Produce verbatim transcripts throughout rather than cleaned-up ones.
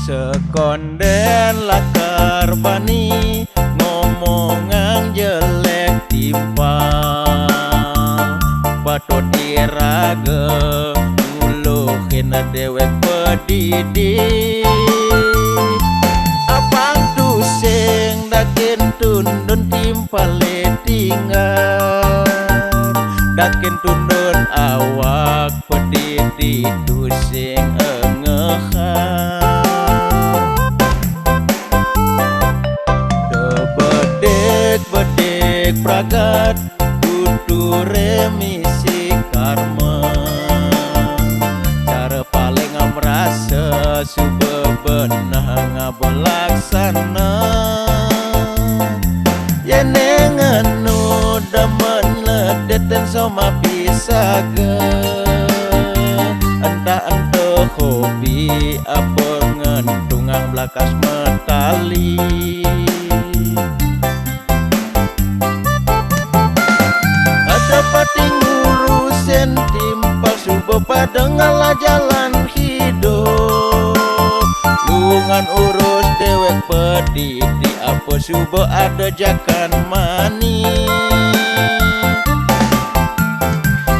Sekondén lakar bani ngomongang jelék timpal. Patut iraga nguluhin déwék padidik. Apang tusing dakin tundun timpalé tingal. Dakin tundun awak padidik tusing engehan. Tebedék-bedék pragat tuturé misi karma. Cara paling ngamrasa suba beneh ngabelaksana. Yén ngenu demen ledéten soma pisaga. Entah ento hobi apa ngentungang blakas metali. Ada pati ngurusin timpal suba pada ngalah jalan hidup. Lungan urus déwék padidik apa suba ada jakan mani.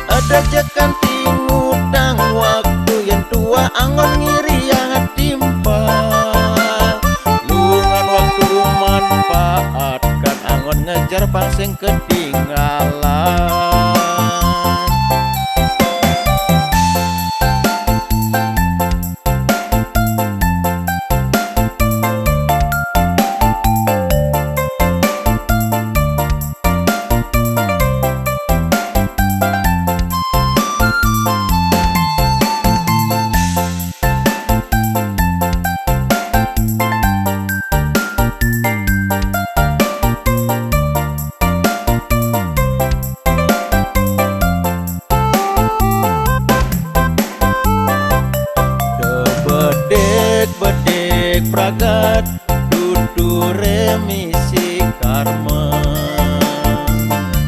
Ada jakan tingutang waktu yén tuah anggon ngiriang timpal. Lungan waktu manfaatkan anggon ngejar pang sing ketinggalan. Tebedék-bedék pragat tuturé misi karma.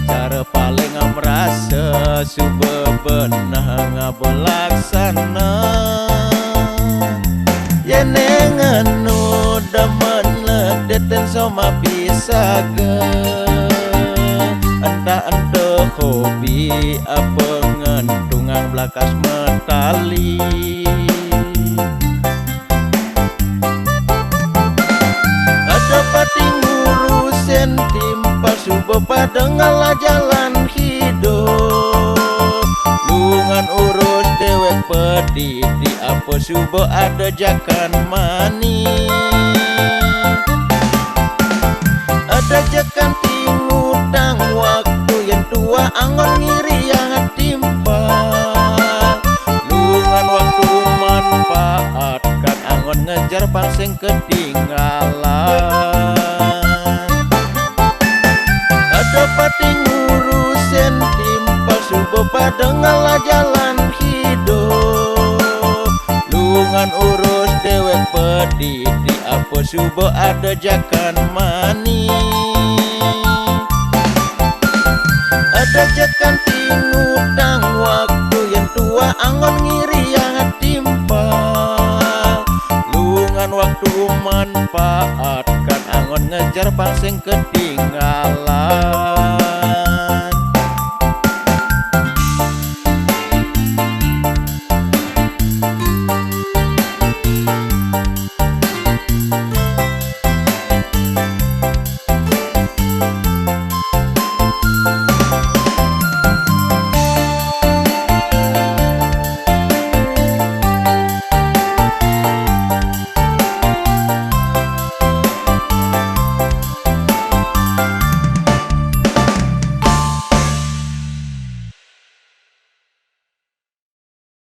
Cara paling ngamrasa suba beneh ngabelaksana. Yén ngenu demen ledéten soma pisaga. Entah ento hobi apa ngentungang blakas metali. Ada pati ngurusin timpal suba pada ngalah jalan hidup. Lungan urus déwék padidik apa suba ada jakan mani. Ada jakan tingutang waktu yén tuah anggon ngiriang timpal. Lungan waktu manfaatkan anggon ngejar pang sing ketinggalan. Ada pati ngurusin timpal suba pada ngalah jalan hidup. Lungan urus déwék padidik apa suba ada jakan mani. Ada jakan tingutang waktu yén tuah anggon ngiriang timpal. Lungan waktu manfaatkan anggon ngejar pang sing ketinggalan.